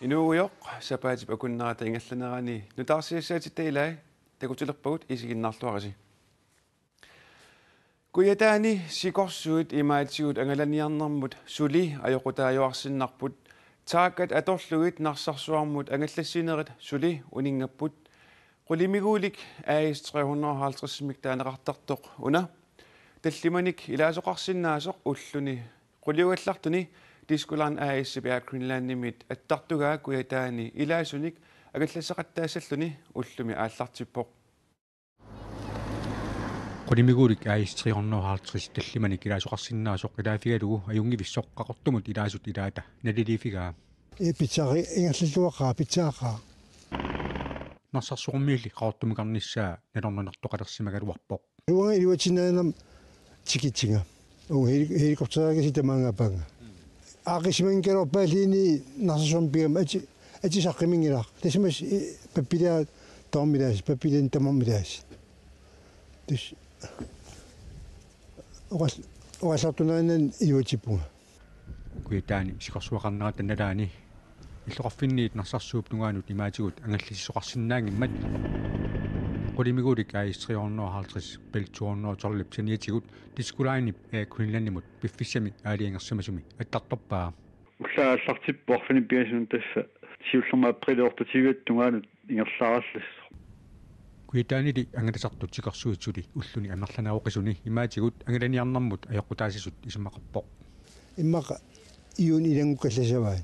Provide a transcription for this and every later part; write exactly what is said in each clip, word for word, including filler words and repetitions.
Inuugujoq, sapaatip akunnerata ingerlanerani nutaarsiassaatitta ilai, takutilerpagut, isiginnaarluarisi. Kujataani sikorsuit imaatigut angalaniarnermut suli ajoqutaajuarsinnarput. Taakkat atorlugit Narsarsuarmut angallassinerit suli uninngapput. Qulimiguulik A/S tre hundrede og halvtreds-imik taaneqartartoq una tallimanik ilaasoqarsinnaasoq ulluni quliugallartuni Disko Line A/S-ip Air Greenlandimit attartugaa Kujataani ilaasunik angallassaqattaassalluni ullumi aallartippoq. Qulimiguulik A/S tre hundrede og halvtreds tallimanik ilaasoqarsinnaasoq ilaaffigalugu ajunngivissoq Qaqortumut ilaasut ilaata naliliiffigaa. Ee, pitsaari ingerlalluaqaa, pitsaaqaa. Narsarsuarmiilli Qaqortumikarnissaa nalornunartoqalersimagaluarpoq. Uanga iluatsinnaanngilaq tikitsiga. Uanga heli-, helikopterikasi tamaanga apaanga. Aaqqissimanngikkalaarpaalluunniit Narsarsuarmut pigama ati-, atisaqqiminngilaq. Tassa mas-, i-, pappialassi tamarmi ilaassi, pappialanni tamarmi ilaassi. Tassa oqal-, oqallartunerannani iluatsippunga. Kujataani sikorsuaqarnerata nalaani illoqarfinniit Narsarsuup tungaanut imaatigut angallassisoqarsinnaanngimmat qulimiguulik A/S tre hundrede og halvtreds Bell to hundrede og tolv saniatigut Disko Linep Air Greenlandimut piffissami aalajangersimasumi attartorpaa. Ullaaq aallartippoq arfineq-pingasunut tassa siullermik aprilip otteogtyve tungaanut ingerlaarallassaaq. Kujataanili angalasartut sikorsuit suli ulluni amerlaneroqisuni imaatigut angalaniarnermut ajoqutaasasut isumaqarpoq. Immaqa iuun ilanngukkallassavaat.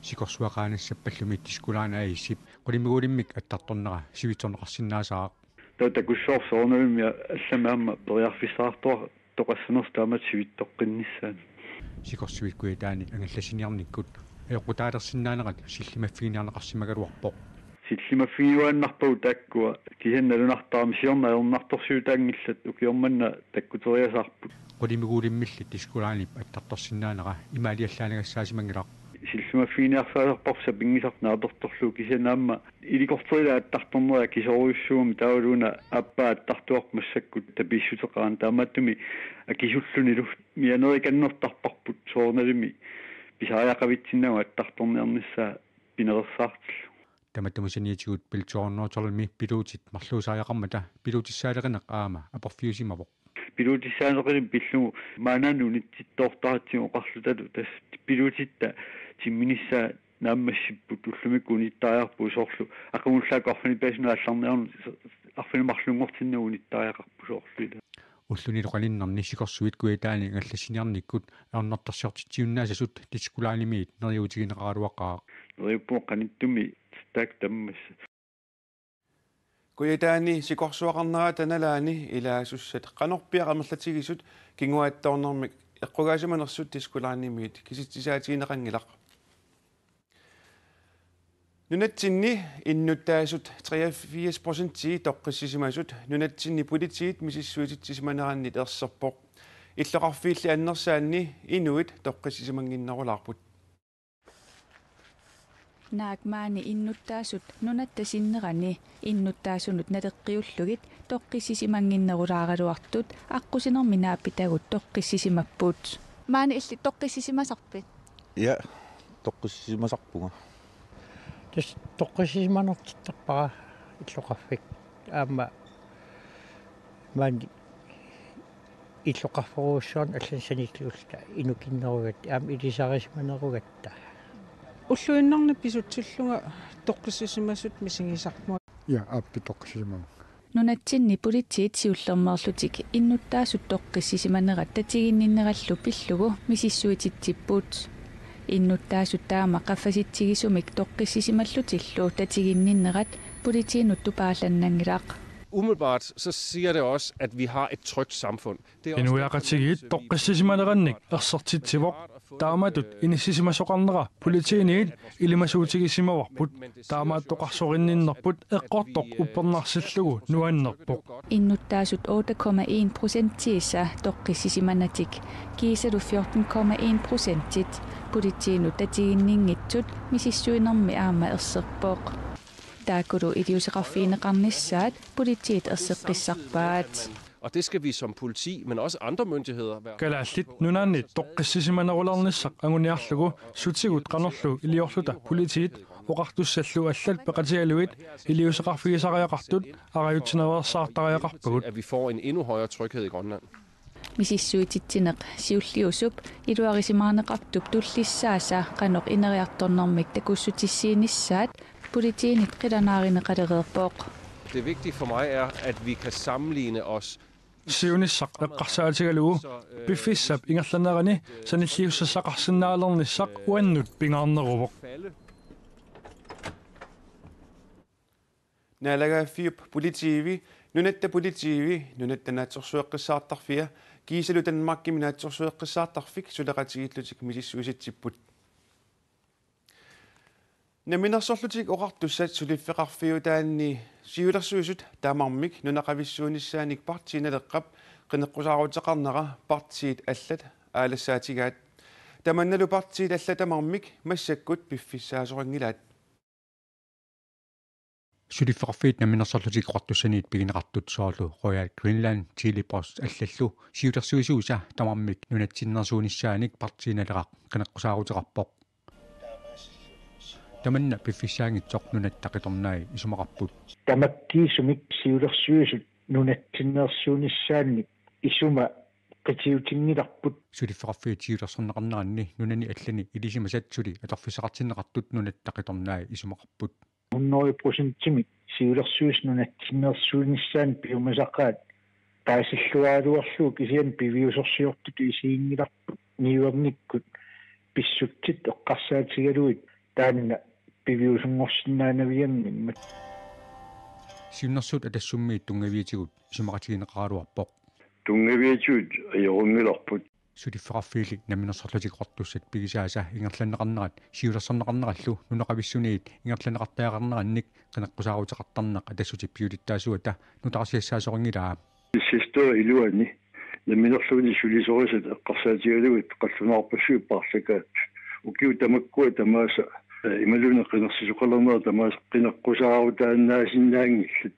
Sikorsuaqaanassappallumi Disko Line A/S-ip qulimiguulimmik attartornera sivitsorneqarsinnaassaaq. Taava takussavarput soorunalimi allamik aamma periarfissaqartoqassanersoq taamatut sivitsoqqinnissaanut. Sikorsuit Kujataani angallassiniarnikkut ajoqutaalersinnaanerat sillimaffigineqarsimagaluarpoq. Sillimaffigiuaannarpagut taakkua, kisianni nalunartarami siorna ajornartorsiutaanngillat, ukioq manna takkuteriasaarput. Qulimiguulimmilli Disko Linep attartorsinnaanera imaaliallaanagassaasimanngilaq. Sillimaffiginiarsaasarparput sapinngisaq naapertorlugu, kisianni aamma ilikorterilaat attartornerat akisoorujussuugami, taavalu una aappaa attartuarput massakkut tapiissuteqarani, taamaattumik akisullunilu mianerikannertarparput soorunalimi pisariaqavitsinnagu attartorniarnissaa pinereersaartillugu. Tamatuma saniatigut Bell to hundrede og tolv-imi pilotit marluusariaqarmata pilotissaaleqineq aamma aporfiusimavoq. Pilotissaaleqineq pillugu maannaannut unitsittoortaratsigu oqarlutalu, tassa pilotitta timminissaa naammassipput, ullumikkut unittariaqarpugut, soorlu aqagullaakku arfineq-pingasunut aallarniarneq arfineq-marlunngortinnagu unittariaqarpoq soorlu ilaa. Ullunilu qaninnerni sikorsuit Kujataani angallassiniarnikkut ajornartorsiortitsisunnaassasut Disko Linemiit neriuutigineqaraluaqaaq. Neriuppunga qanittumi taakku tammassat. Kujataani sikorsuaqarnerata nalaani ilaasussat qanorpiaq amerlatigisut kinguaattoornermik eqqugaasimanersut Disko Linemiit kisitsisaatigineqanngilaq. Nunatsinni innuttaasut treogfirs procentii toqqissisimasut nunatsinni politiit misissuisitsisimanerannit erserpoq. Illoqarfiilli annersaanni inuit toqqissisimannginnerulaarput. Naak maani innuttaasut nunatta sinnerani innuttaasunut naleqqiullugit toqqissisimannginnerulaaraluartut aqqusinermi naapitagut toqqissisimapput. Maani illit toqqissisimasarpit? Ja, toqqissisimasarpunga. Tassa toqqissisimanertittarpara illoqarfik. Aamma maani illoqarferujussuarnik allanik sanilliulluta inukinnerugatta, aamma ilisarisimanerugatta. Ulluinnarni pisussillunga toqqissisimasut misigisarpunga. Ja, aappi toqqissisimavunga. Nunatsinni politiit siullermeerlutik innuttaasut toqqissisimanerat tatiginninnerallu pillugu misissuititsipput. Innuttaasut taama qaffasitsigisumik toqqissisimallutillu tatiginninnerat politiinut tupaallannanngilaq. Umiddelbart så siger det også, at vi har et trygt samfund. Det er også Inuiaqatigiit toqqissisimanerannik ersertitsivoq. Taamatut inissisimasoqarnera politiinit ilimasuutigisimavarput. Taamaattoqarsorinninnerput eqqortoq uppernarsillugu nuannerpoq. Innuttaasut otte komma en procentiisa toqqissisimanatik kiisalu fjorten komma en procentit politiinut tatiginninngitsut misissuinermi aamma erserpoq. Taakkulu iliuuseqarfigineqarnissaat politiit erseqqissarpaat. Og det skal vi som politi, men også andre myndigheder være Kalaallit Nunaanni toqqissisimanerulaarnissaq anguniarlugu sutigut qanorlu iliorluta politiit Oqartussallu allat peqatigalugit iliuuseqarfigisariaqartut arajutsinaveersaartariaqarpagut. At vi får en endnu højere tryghed i Grønland. Misissuititsineq siulliusup iluarisimaarneqartup tullissaasa qanoq ineriartornermik takussutissiinissaat politiinit qilanaarineqalereerpoq. Det vigtige for mig er, at vi kan sammenligne os. Siunissaq eqqarsaatigalugu piffissap ingerlanerani sanilliussassaqarsinnaanernissaq uannut pingaarneruvoq. Naalagaaffiup politiivi, Nunatta Politiivi, Nunatta Naatsorsueqqissaartarfia kiisalu Danmarkimi Naatsorsueqqissaartarfik suleqatigiillutik misissuisitsipput. Namminersorlutik Oqartussat suliffeqarfiutaanni siulersuisut tamarmik nunaqavissuunissaanik Partii Naleqqap qineqqusaaruteqarnera partiit allat aalassaatigaat. Tamannalu partiit allat tamarmik massakkut piffissaasoqanngilaat. Suliffeqarfiit Namminersorlutik Oqartussaniit pigineqartut soorlu Royal Greenland, Tele-Post allallu siulersuisuisa tamarmik nunatsinneersuunissaanik Partii Naleqqap qineqqusaaruteqarpoq. Tamanna piffissaanngitsoq Nunatta Qitornai isumaqarput. Tamakkiisumik siulersuisut nunatsinneersuunissaannik isuma qitiutinngilarput. Suliffeqarfiit siulersorneqarneranni nunani allani ilisimasat suli atorfissaqartinneqartut Nunatta Qitornai isumaqarput. Hundrede procentimik siulersuisut nunatsinneersuunissaannik piumasaqaat paasilluaraluarlugu kisianni piviusorsiortutut isiginngilarput niuernikkut pissutsit eqqarsaatigalugit taanna piviusunngorsinnaanavianngimmat. Siunnersuut Atassummiit tunngaviatigut isumaqatigineqaraluarpoq. Tunngaviatigut ajorunngilarput. Suliffeqarfiili Namminersorlutik Oqartussat pigisaasa ingerlanneqarnerat siulersorneqarnerallu nunaqavissuniit ingerlanneqartariaqarnerannik qineqqusaaruteqartarneq Atassutip siulittaasuata nutaarsiassaasoqanngilaa. Sidste iluani namminerluunniit sulisorisat eqqarsaatigalugit qallunaarpassuit paarlakaapput. Ukiut tamakkua tamaasa imaluunniit qinersisoqalernerat tamaasa qineqqusaarutaannaasinnaanngillat.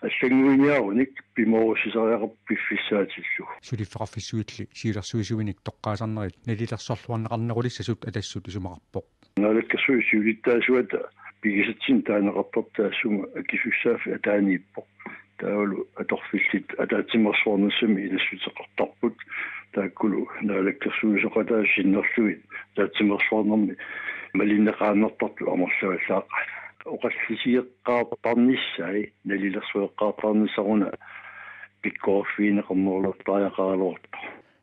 Allannguiniarunik pimoorussisariaqarpoq piffissaatillugu. Suliffeqarfissuilli siulersuisuinik toqqaasarnerit nalilersorluarneqarnerulissasut Atassut isumaqarpoq. Naalakkersuisut siulittaasuata pigisatsinnik taaneqartartoq taassuma akisussaaffik ataaniippoq. Taavalu atorfillit ataatsimeersuarnissamik ilassuteqartarput. Taakkulu naalakkersuisoqataasut sinnerlugit ataatsimeersuarnermi malinneqaannartartut amerlavallaaqaat. Oqallisigeqqaartarnissaat nalilersueqqaartarnissaruna pikkoriffigineqarnerulertariaqaraluartoq.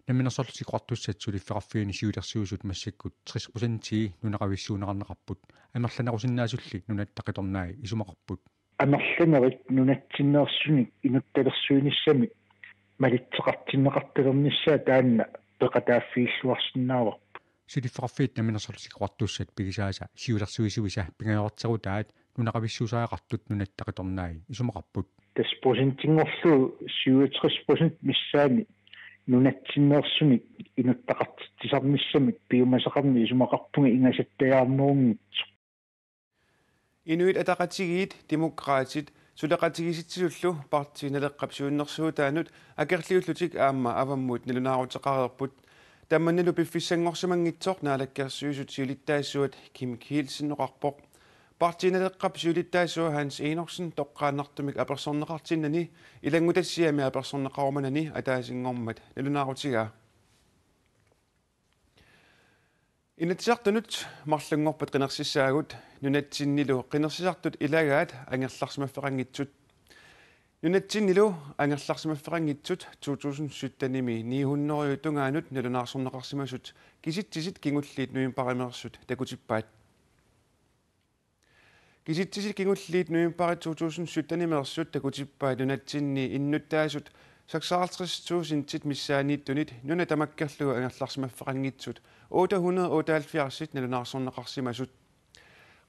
Namminersorlutik Oqartussat suliffeqarfiini siulersuisut massakkut tres procentii nunaqavissuunneqarneqarput amerlanerusinnaasulli Nunatta Qitornai isumaqarput. Amerlanerit nunatsinneersunik inuttalersuinissamik malitseqartinneqartalernissaat taanna peqataaffigilluarsinnaavarput. Suliffeqarfiit Namminersorlutik Oqartussat pigisaasa siulersuisuisa pingajorarterutaat nunaqavissuusariaqartut Nunatta Qitornai isumaqarput. Tassa procentinngorlugu syvogtres procent missaani nunatsinneersunik inuttaqartitsisarnissamik piumasaqarneq isumaqarpunga ingasattajaarnerunngitsoq. Inuit Ataqatigiit, Demokraatit, suleqatigiissitsillu Partii Naleqqap siunnersuutaanut akerliullutik aamma avammut nalunaaruteqareerput. Tamannalu piffissanngorsimanngitsoq Naalakkersuisut siulittaasuat Kim Kielsen oqarpoq. Partii Naleqqap siulittaasua Hans Enoksen toqqaannartumik apersorneqartinnani ilanngutassiami apersorneqarumanani ataasinngormat nalunaarutigaa. Inatsisartunut marlunngorpat qinersissaagut nunatsinnilu qinersisartut ilagaat angerlarsimaffeqanngitsut. Nunatsinnilu angerlarsimaffeqanngitsut to tusind syttenimi ni hundrede tungaanut nalunaarsorneqarsimasut kisitsisit kingulliit novembarimeersut takutippaat. Kisitsisit kingulliit novembarip to tusind syttenimeersut takutippaat nunatsinni innuttaasut seksoghalvtreds tusindit missaanniittunit nuna tamakkerlugu angerlarsimaffeqanngitsut otte hundrede otteoghalvfjerds nalunaarsorneqarsimasut.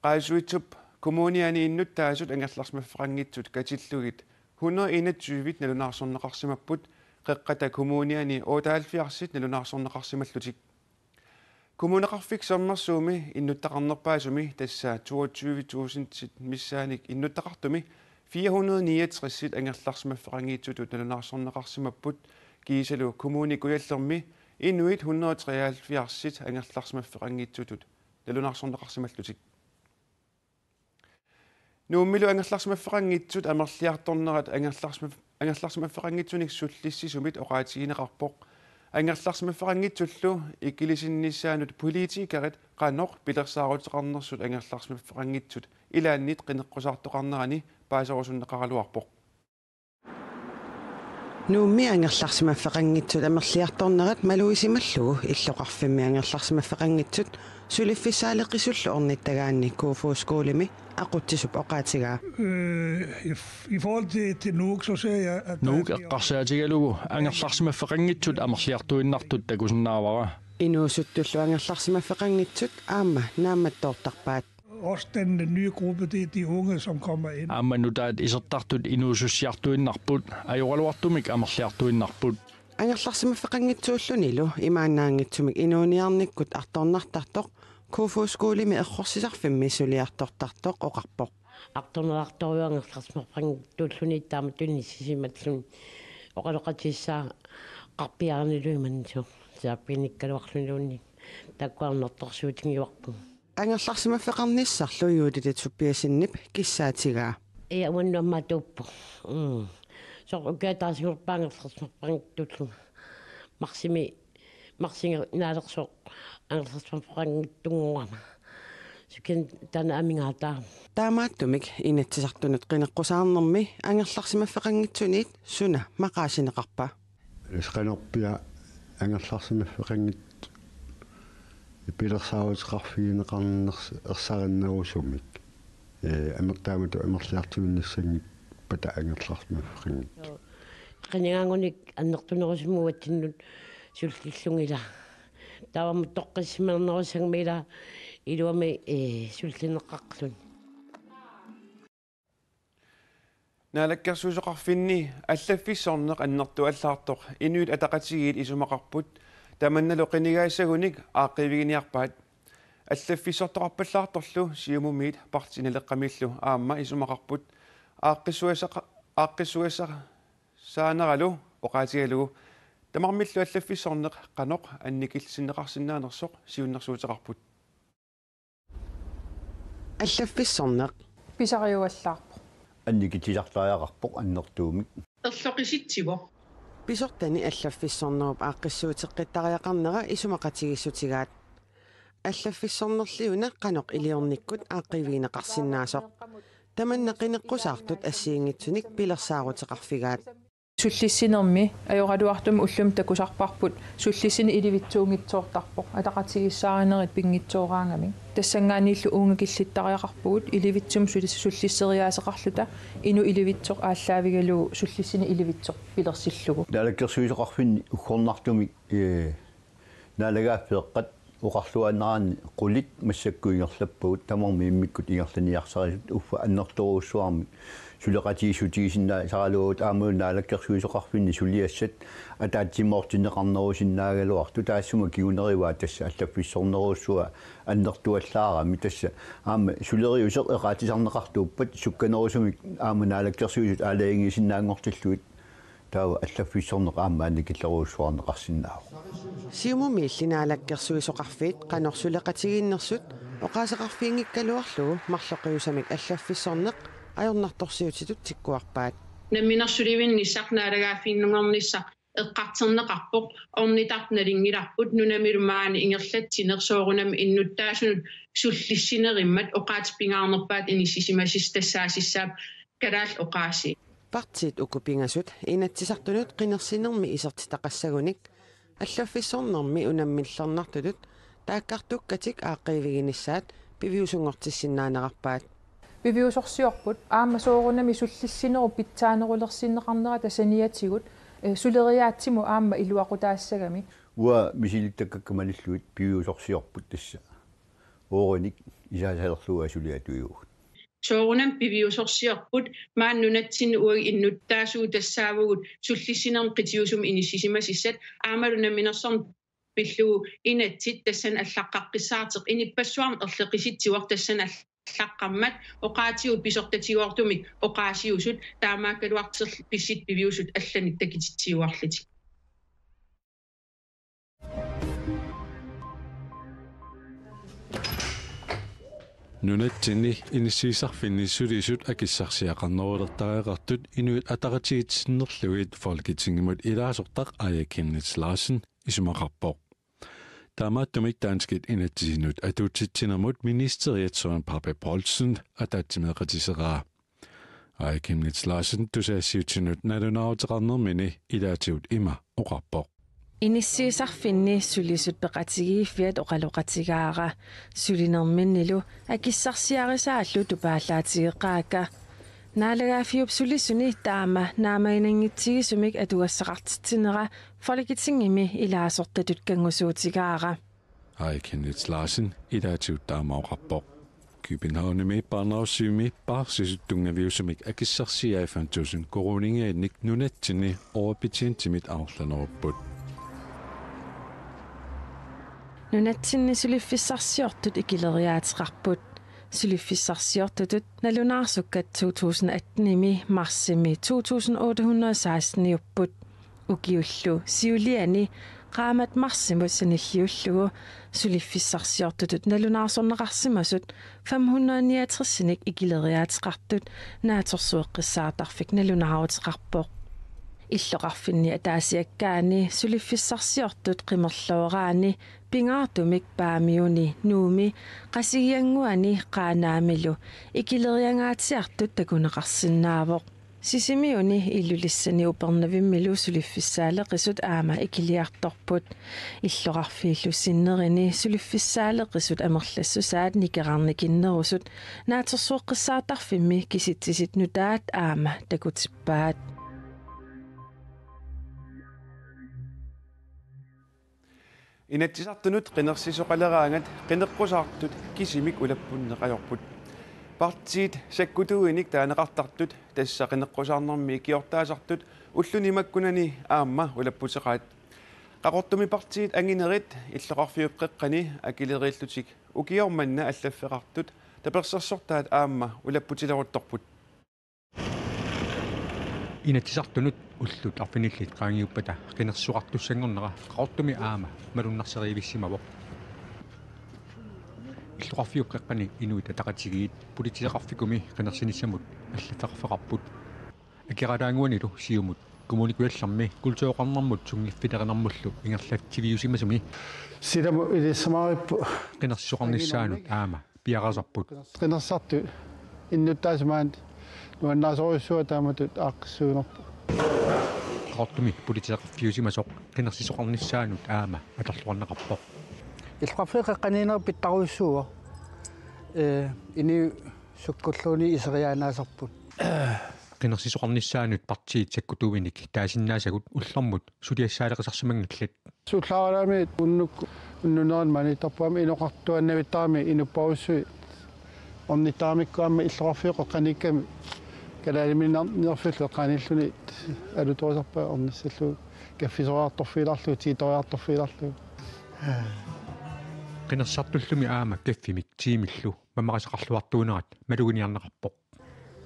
Qaasuitsup Kommuniani innuttaasut angerlarsimaffeqanngitsut katillugit hundrede enogtyve nalunaarsorneqarsimapput, Qeqqata Kommuniani otteoghalvfjerds nalunaarsorneqarsimallutik. Kommuneqarfik Sermersuumi innuttaqarnerpaasumi, tassa toogtyve tusindit missaannik innuttaqartumi, fire hundrede niogtres angerlarsimaffeqanngitsutut nalunaarsorneqarsimapput, kiisalu Kommune Kujallermi inuit hundrede treoghalvfjerds angerlarsimaffeqanngitsutut nalunaarsorneqarsimallutik. Nuummilu angerlarsimaffeqanngitsut amerliartornerat angerlarsimaf-, angerlarsimaffeqanngitsunik sullissisumit oqaatigineqarpoq. Angerlarsimaffeqanngitsullu ikilisinnissaannut politikerit qanoq pilersaaruteqarnersut angerlarsimaffeqanngitsut ilaannit qineqqusaartoqarnerani paaserusunneqaraluarpoq. Nuummi angerlarsimaffeqanngitsut amerliartornerat malugisimalluni illoqarfimmi angerlarsimaffeqanngitsut suliffissaaleqisullu ornittagaanni Kofoeds Skolemi aqutsisup oqaatigaa. Øh, i, i forhold til, til Nuuk, så ser jeg, at der Nuuk er eqqarsaatigalugu angerlarsimaffeqanngitsut amerliartuinnartut takusinnaavara. Inuusuttullu angerlarsimaffeqanngitsut aamma naammattoortarpaat. Også den nye gruppe, det er de unge, som kommer ind. Aamma nutaat isertartut inuusussiartuinnarput, ajoraluartumik amerliartuinnarput. Angerlarsimaffeqanngitsuullunilu imaannaanngitsumik inuuniarnikkut artornartartoq Kofoeds Skolemi errorsisarfimmi suliartortartoq oqarpoq. Artornartorujuuvoq angerlarsimaffeqanngitsuulluni taamatut inissisimalluni oqaloqatigissaaqarpiaranilu imannak saappiinnikkaluarluniluunniit takuarnartorsiutigivarput. Angerlarsimaffeqarnissarlu Judith Tobiassenip kissaatigaa. Ia uannut aamma atuuppoq. Mm. Soorlu ukiaq ataasinngorpaa angerlarsimaffeqanngitsuullunga. Marsimi, marsinga naalersoq angerlarsimaffeqanngitsuunngorama. Sukkani taanna amigaataa. Taamaattumik Inatsisartunut qineqqusaarnermi angerlarsimaffeqanngitsuniit suna maqaasineqarpa? Isqanorpia angerlarsimaffeqanngitsut pilersaaruteqarfigineqarners-, ersarinnerusumik. Ee, amertaamatut amerliartuinnassanngippat angerlarsimaffeqanngitsut. Joo. Qinigaangunik annertunerusumik uatsinnut sullillunga ila. Taavami toqqissisimanerusarami ila iluamik, ee, sullinneqarluni. Naalakkersuisoqarfinni allaffissorneq annertuallaartoq Inuit Ataqatigiit isumaqarput tamannalu qinigaassagunik aaqqiiviginiarpaat. Allaffissortoqarpallaartorlu Siumumiit Partii Naleqqamillu aamma isumaqarput aaqqissugassaqa-, aaqqissugassaaneralu oqaatigalugu tamarmillu allaffissorneq qanoq annikillisinneqarsinnaanersoq siunnersuuteqarput. Allaffissorneq. Pisariuallaarpoq. Annikillisartariaqarpoq annertuumik. Erloqisitsivoq. Pisortani allaffissornerup aaqqissuuteqqittariaqarnera isumaqatigiissutigaat. Allaffissornerliuna qanoq iliornikkut aaqqiivigineqarsinnaasoq. Tamanna qineqqusaartut assigiinngitsunik pilersaaruteqarfigaat. Sullissinermi ajoraluartumik ullumi takusarparput sullissineq ilivitsuunngitsoortarpoq ataqatigiissaarinerit pinngitsooraangamik. Tassanngaanniillu uunga killittariaqarpugut ilivitsumik sulis-, sullisseriaaseqarluta inuk ilivitsoq aallaavigalugu sullissineq ilivitsoq pilersillugu. Naalakkersuisoqarfinni uggornartumik, ee, naalagaaffeeqqat oqarluaannaraanni qulit massakkut ingerlappagut tamarmik immikkut ingerlaniarsarisut uffa annertoorujussuarmik suleqatigiissutigisinnaasaraluagut aammalu naalakkersuisoqarfinni suliassat ataatsimoortinneqarnerusinnaagaluartut taassuma kingunerivaat tassa allaffissornerujussuaq annertuallaarami tassa aamma suleriuseq eqaatsisarneqartuuppat sukkanerusumik aamma naalakkersuisut aalajangiisinnaanngortillugit. Taava allaffissorneq aamma annikillerujussuarneqarsinnaavoq. Siumumiilli naalakkersuisoqarfiit qanoq suleqatigiinnersut oqaaseqarfiginngikkaluarlugu marloqiusamik allaffissorneq ajornartorsiutitut tikkuarpaat. Namminersulivinnissaq naalagaaffiginnunngornissaq eqqartorneqarpoq ornitartut nalunngilarput nunamilu maani ingerlatsineq soorunami innuttaasunut sullissinerimmat oqaatsit pingaarnerpaat inissisimasissat tassaasissapput kalaallit oqaasii. Partiit uku pingasut Inatsisartunut qinersinermi isertitaqassagunik allaffissornermi unammillernartutut taakkartukkatik aaqqiiviginissaat piviusunngortissinnaanerarpaat. Piviusorsiorput aamma soorunami sullissinerup pitsaanerulersinneqarnerata saniatigut, eh, suleriaatsimut aamma iluaqutaassagami. Uanga misilittakkakka malillugit piviusorsiorput tassa. Oorinik isaasalerlugu asuli atuivugut. Soorunami piviusorsiorput maani nunatsinni uagut innuttaasugut tassaavugut sullissinermi qitiusumi inissisimasissat aammalu namminersorneq pillugu inatsit tassani allaqqaqqissaartoq inuppassuarnut erloqisitsivoq tassani allaqqammat oqaatigut pisortatigoortumik oqaasiusut taamaakkaluartoq pissutsit piviusut allanik takutitsiuarlutik. Nunatsinni inissiisarfinni sulisut akissarsiaqarnerulertariaqartut Inuit Ataqatigiit sinnerlugit Folketingimut ilaasortaq Aaja Chemnitz Larsen isumaqarpoq. Taamaattumik danskit inatsisinut atuutsitsinermut ministeriat Søren Pape Poulsen ataatsimeeqatiseraa. Aaja Chemnitz Larsen tusagassiuutsinut nalunaaruteqarnermini ilaatigut ima oqarpoq. Inissiisarfinni sulisut peqatigiiffiat oqaloqatigaara. Sulinerminnilu akissarsiarisaallu tupaallaatigeqaakka. Naalagaaffiup sulisuni taama naammaginanngitsigisumik atugassaqartitsinera Folketingimi ilaasortatut kanngusuutigaara. Aaja Chemnitz Larsen ilaatigut taama oqarpoq. Københavnimi parnaussivimi paarsisut tunngaviusumik akissarsiai fem tusind koruuninngaanniit nunatsinni overbetjentimit amerlanerupput. Nunatsinni suliffissarsiortut ikileriaateqarput. Suliffissarsiortutut nalunaarsukkat to tusind attenimi marsimi to tusind otte hundrede seksteniupput. Ukiullu siuliani qaammat marsimut sanilliullugu suliffissarsiortutut nalunaarsorneqarsimasut fem hundrede niogtresinik ikileriaateqartut naatsorsueqqissaartarfik nalunaaruteqarpoq. Illoqarfinni ataasiakkaani suliffissarsiortut qimerlooraanni pingaartumik Paamiuni, Nuummi, Qasigiannguani Qaanaamilu ikileriangaatsiartut takuneqarsinnaavoq. Sisimiuni, Ilulissani Upernavimmilu suliffissaaleqisut aamma ikiliartorput. Illoqarfiillu sinnerini suliffissaaleqisut amerlassusaat nikerarnikinnerusut naatsorsueqqissaartarfimmi kisitsisit nutaat aamma takutippaat. Inatsisartunut qinersisoqaleraangat qineqqusaartut kisimik ulappunneq ajorput. Partiit sakkutuinik taaneqartartut, tassa qineqqusaarnermi ikiortaasartut, ulluni makkunani aamma ulapputeqaat. Qaqortumi partiit anginerit illoqarfiup qeqqani akileriillutik ukioq manna allaffeqartut tapersersortaat aamma ulapputileruttorput. Inatsisartunut ullut arfinillit qaangiuppata qinersisoqartussanngornera Qaqortumi aamma malunnarserivissimavoq. Illoqarfiup qeqqani Inuit Ataqatigiit politikeqarfikkumi qinersinissamut allaffeqarfeqarput. Akeralaannguanilu Siumut, Kommune Kujallermi kultureqarnermut sunngiffilerinermullu ingerlatsiviusimasumi silamu ilissamaarippu qinersisoqarnissaanut aamma piareersarput. Qinersisartut innuttaasut maani nuannaasorujussuuaat taamatut aaqqissuunerput. Qaqortumi politeeqarfiusimasoq qinersisoqarnissaanut aamma atorluarneqarpoq. Illoqarfiup qeqqaniinnera pitsaanerujussuuvoq. Ee, inuit sukkulluunniit iseriaannaasarput. Qinersisoqarnissaanut partiit sakkutuinik taasinnaasagut ullormut suliassaaleqisarsimanngillat. Sullaaralaami unnuk unnunerani maaniittarput aamma inoqartuaannavittarami inuppassuit ornittaramikku aamma illoqarfiup qeqqaniikkami kalaaliminerfillu eqqaanilluni alutorisarpaat ornissallugu kaffisoriartorfigilaarlugu tiitoriartorfigilaarlugu. Qinersisartullumi aamma kaffimik tiimillu mamarisaqarluartuunerat maluginiarneqarpoq.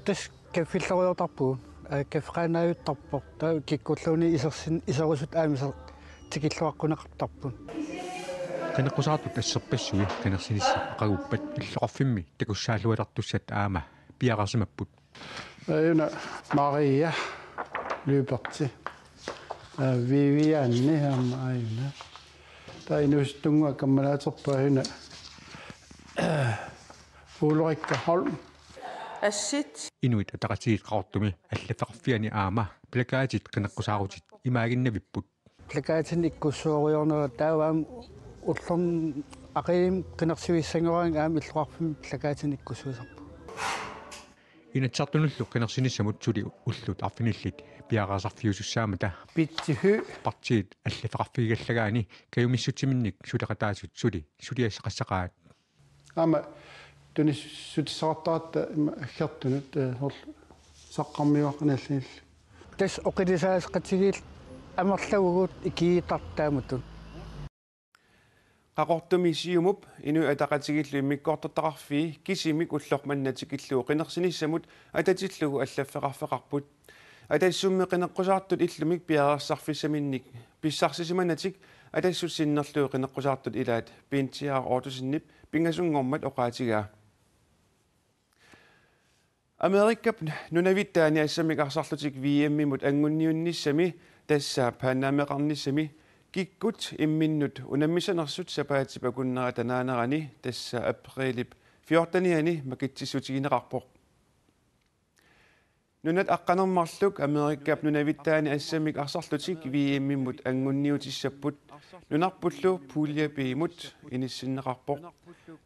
Tassa kaffilleriartorpugut, aa, kaffeqaannaajuttarpoq, taava kikkulluunniit isersin-, iserusut aamma iser-, tikilluaqquneqartarput. Qineqqusaartut asserpassui qinersinissaq aqaguppat illoqarfimmi takussaalluartussat aamma piareersimapput. Aajuna Maria Lyberth. Aa, Vivianne aamma aajuna. Taava inuusuttunnguaq kammalaaterput aajuna. Ulrikka Holm. Assit. Inuit Ataqatigiit Qaqortumi allaffeqarfiani aamma plakatit qineqqusaarutit imaaginnavipput. Plakatinik ikkussuurujoornera taava aamma ullormut aqiimmut qinersivissanngorami aamma illoqarfimmi plakatinik ikkussuisarpugut. Inatsisartunullu qinersinissamut suli ullut arfinillit piareersarfiusussaammata Pitsi Høegh partiit allaffeqarfigigallagaanni kajumissutsiminnik suleqataasut suli suliassaqassaqaat. Aamma tunissutissaqartaratta ima aggertunut, ee, soorlu saqqarmiuaqqanillit. Tassa oqilisaasaqatigiit amerlavugut ikiuuttartut taamatut. Qaqortumi Siumup Inuit Ataqatigiillu immikkoortortaqarfii kisimik ulloq manna tikillugu qinersinissamut atatillugu allaffeqarfeqarput. Atassummi qineqqusaartut illumik piareersarfissaminnik pissarsisimanatik Atassut sinnerlugit qineqqusaartut ilaat Bente Ottosenip pingasunngormat oqaatigaa. Amerikap nunavittaani assammik arsarlutik V M-imut anguniunnissamut, tassa Panameqarnissami, kikkut imminnut unammisanersut sapaatip akunnera tanaanerani, tassa aprilip fjortenianni makitsissutigineqarpoq. Nunat aqqaneq-marluk Amerikap nunavittaani assammik arsarlutik V M-imut anguniutissapput. Nunarpullu Pulje B-mut inissinneqarpoq.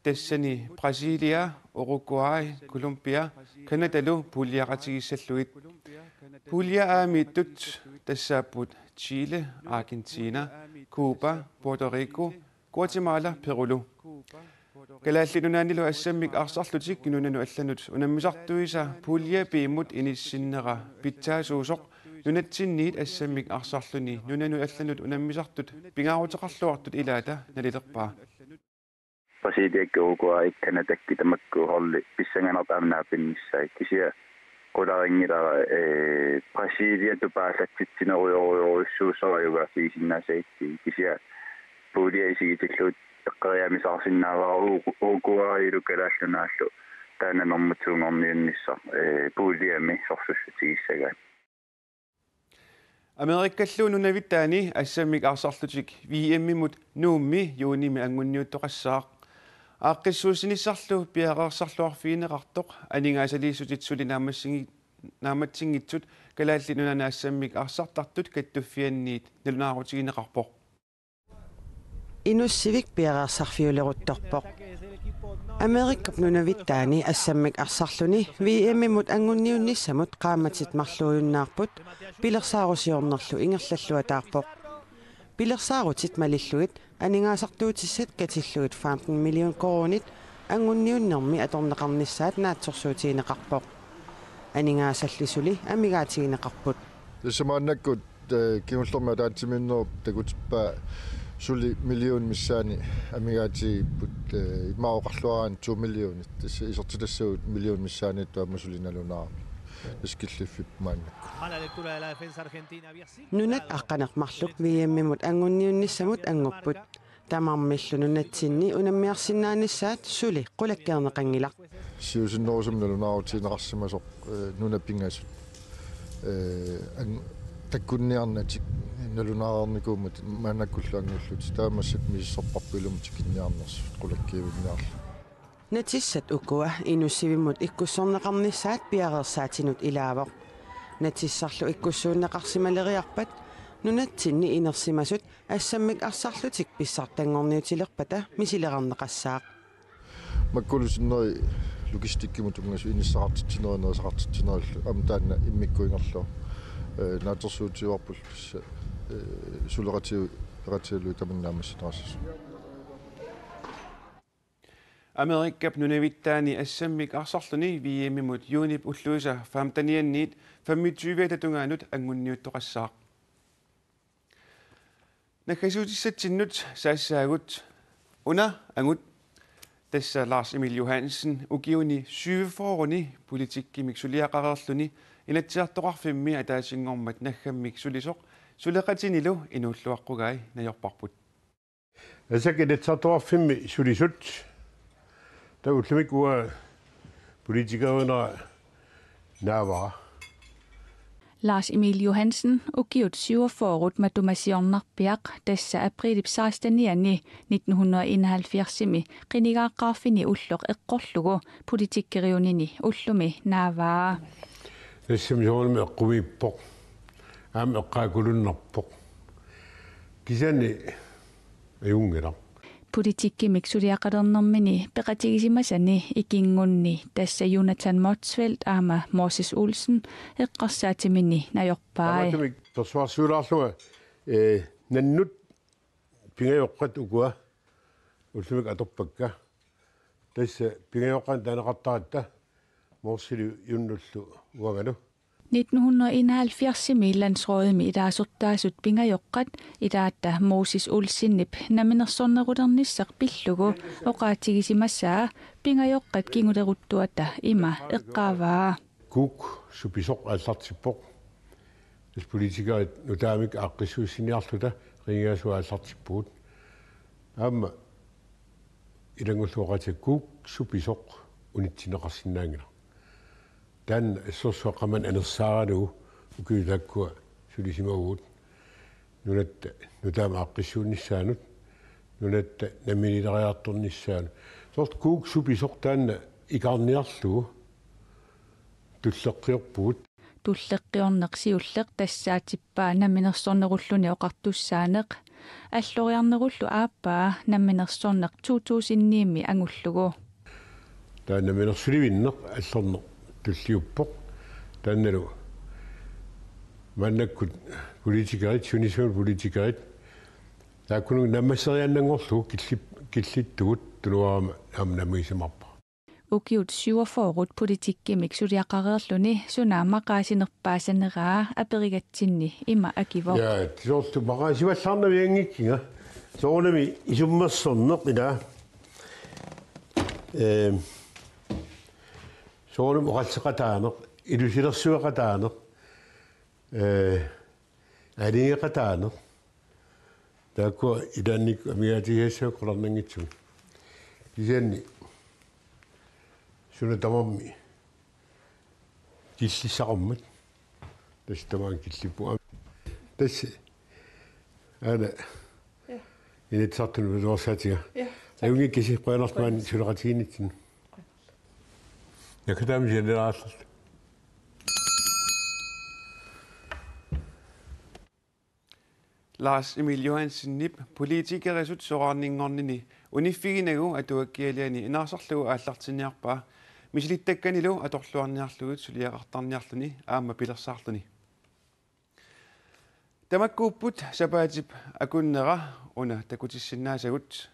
Tassani Brasilia, Uruguay, Colombia, Canadalu puljeqatigissallugit. Pulje A-miittut tassaapput Chile, Argentina, Cuba, Puerto Rico, Guatemala, Perulu. Kalaallit Nunaannilu assammik arsarlutik nunanut allanut unammisartuisa Pulje B-mut inissinnera pitsaasuusoq nunatsinniit assammik arsarluni nunanut allanut unammisartut pingaaruteqarluartut ilaata nalilerpaa. Brasiliakki, Uruguaykki, Canadakki tamakku holdi pissanganartut aamma naapinnissaat, kisianni qularinngilaq, ee, Brasilia tupaallatsitsinerujorujorujussuusoq ajugaasiisinnaasagit, kisianni Pulje isigitillugu eqqeriaamisaarsinnaavara Urugu-, Uruguaylu Kalaallit Nunaallu taanna nummer to-nngorniunnissaq, ee, Puljemi sorsussutigissagaat. Amerikallu nunavittaani assammik arsarlutik V M-imut Nuummi juunimi anguniuttoqassaaq. Aaqqissuussinissarlu piareersarluarfigineqartoq aningaasaliissutit suli naammassingi-, naammassinngitsut Kalaallit Nunaanni assammik arsartartut kattuffianniit nalunaarutigineqarpoq. Inussivik piareersarfiuleruttorpoq. Amerikap nunavittaani assammik arsarluni V M-imut anguniunnissamut qaammatit marluujunnaarput pilersaarusiornerlu ingerlalluataarpoq. Pilersaarutit malillugit aningaasartuutissat katillugit femten million koruunit anguniunnermi atorneqarnissaat naatsorsuutigineqarpoq. Aningaasalli suli amigaatigineqarput. Tassa maannakkut, ee, kingullermi ataatsimiinnerup takutippaa suli million missaani amigaatigipput, ee, immaqa oqarluaraanni to millionit. Tassa isertitassagut million missaaniittut aamma suli nalunaarami. Tassa killiffik maannakkut. Mala lectura de la defensa argentina. Nunat aqqaneq-marluk V M-imut anguniunnissamut angupput. Tamarmillu nunatsinni unammiarsinnaanissaat suli qulakkeerneqanngilaq. Siusinnerusumik nalunaarutigineqarsimasoq, ee, nunat pingasut, ee, ang-, takkunniarnatik nalunaareernikuummat maannakkullu angullutik, taava massakkut misissorparput ilumut tikinniarnersut qulakkiivinniarlugit. Natissat ukua inussivimmut ikkussorneqarnissaat piareersaatinut ilaavoq. Natissarlu ikkussuunneqarsimaleriarpat nunatsinni inersimasut assammik arsarlutik pissartanngorniutilerpata misilerarneqassaaq. Makkulu sinneri logistikkimut tunngasut inissaqartitsinerit nerisaqartitsinerillu aamma taanna immikkuugaluarlugu, ee, naatsorsuutigaarput tassa, ee, suleqatigiit peqatigalugit tamanna naammassineqassasoq. Amerikap nunavittaani assammik arsarluni V M-imut juunip ulluisa femtenianniit femogtyviata tungaanut anguniuttoqassaaq. Naggasiutissatsinnut saassaagut una angut. Tassa Lars Emil Johansen, ukiuni syvogfyrreni politikkimik suliaqareerluni Inatsisartoqarfimmi ataasinngormat naggammik sulisoq, suleqatinilu inuulluaqqugai najorparput. Asaka Inatsisartoqarfimmi sulisut. Taava ullumikkut uanga politikerinera naavara. Lars Emil Johansen, ukiut syvogfyrre matuma siornarpiaq, tassa aprilip sekstenianni nitten hundrede enoghalvfjerdsimi qinigaaqqaarfini ulloq eqqorlugu politikkeriunini ullumi naavaa. Tassami soorunami eqqumiippoq. Aamma eqqaakulunnarpoq. Kisianni ajunngilaq. Politikkimik suliaqalernermini peqatigisimasani ikinngunni tassa Jonathan Motzfeldt aamma Moses Olsen eqqarsaatimini najorpai. Taamaattumik persuarsiulaarlunga, ee, nannut pingajoqqat ukua ullumikkut atorpakka. Tassa pingajoqqanik taaneqartaratta Motzfeldtilu Junnullu uangalu. Nitten hundrede enoghalvfjerdsimi landsrådimi ilaasortaasut pingajoqqat, ilaatta Moses Olsenip namminersornerulernissaq pillugu, oqaatigisimasaa pingajoqqat kinguleruttuata ima eqqaavaa. Kuuk supisoq aallartippoq. Tassa politikerit nutaamik aaqqissuussiniarluta qinigaasoq aallartippugut. Aamma ilanngullugu oqaatigaa kuuk supisoq unitsinneqarsinnaanngilaq. Taanna assorsuaq qamani anersaaralugu ukiut taakkua sulisimavugut. Nunatta nutaamik aaqqissuunnissaanut, nunatta namminiileriartornissaanut. Soorlu kuuk supisoq taanna ikaarniarlugu tulleqqiorpugut. Tulleqqiorneq siulleq tassaatippaa namminersornerulluni oqartussaaneq. Alloriarnerullu aappaa namminersorneq to tusind ni-mi angullugu. Taanna namminersulivinneq allorneq tulliuppoq. Taannalu maannakkut politikerit, sunisuun politikerit, taakkununnga nammasseriaannanngorlugu killip-, killittugut tunuarama aamma nammagisimaarpara. Ukiut syvogfyrre politikkimik suliaqareerluni suna maqaasinerpaasaneraa aperigatsinni ima akivoq. Ja, soorlu maqaasivallaarnavianngikkiga. Soorunami isummersorneq ila. Ehm, soorunami oqalliseqataaneq, ilusilersueqataaneq, eh, aalajangeqataaneq. Taakkua ilaannikkut amigaatigisassavakka qularnanngitsumik. Kisianni suna tamarmi killissaqarmat. Tassa tamaanga killippunga. Tassa aana. Ja. Inatsisartunut piluarsaatiga. Ja. Ajunngikkussi, qujanartumik suleqatigiinnitsinni. Naggataamik sianeraallallu. Lars Emil Johansenip politikerisut soraarninngornini uniffiginagu atuakkialiani inaarsorlugu aallartinniarpaa, misilittakkanilu atorluarniarlugit suliaqartarniarluni aamma pilersaarluni. Tamakkuupput sapaatip akunnera una takutissinnaasagut.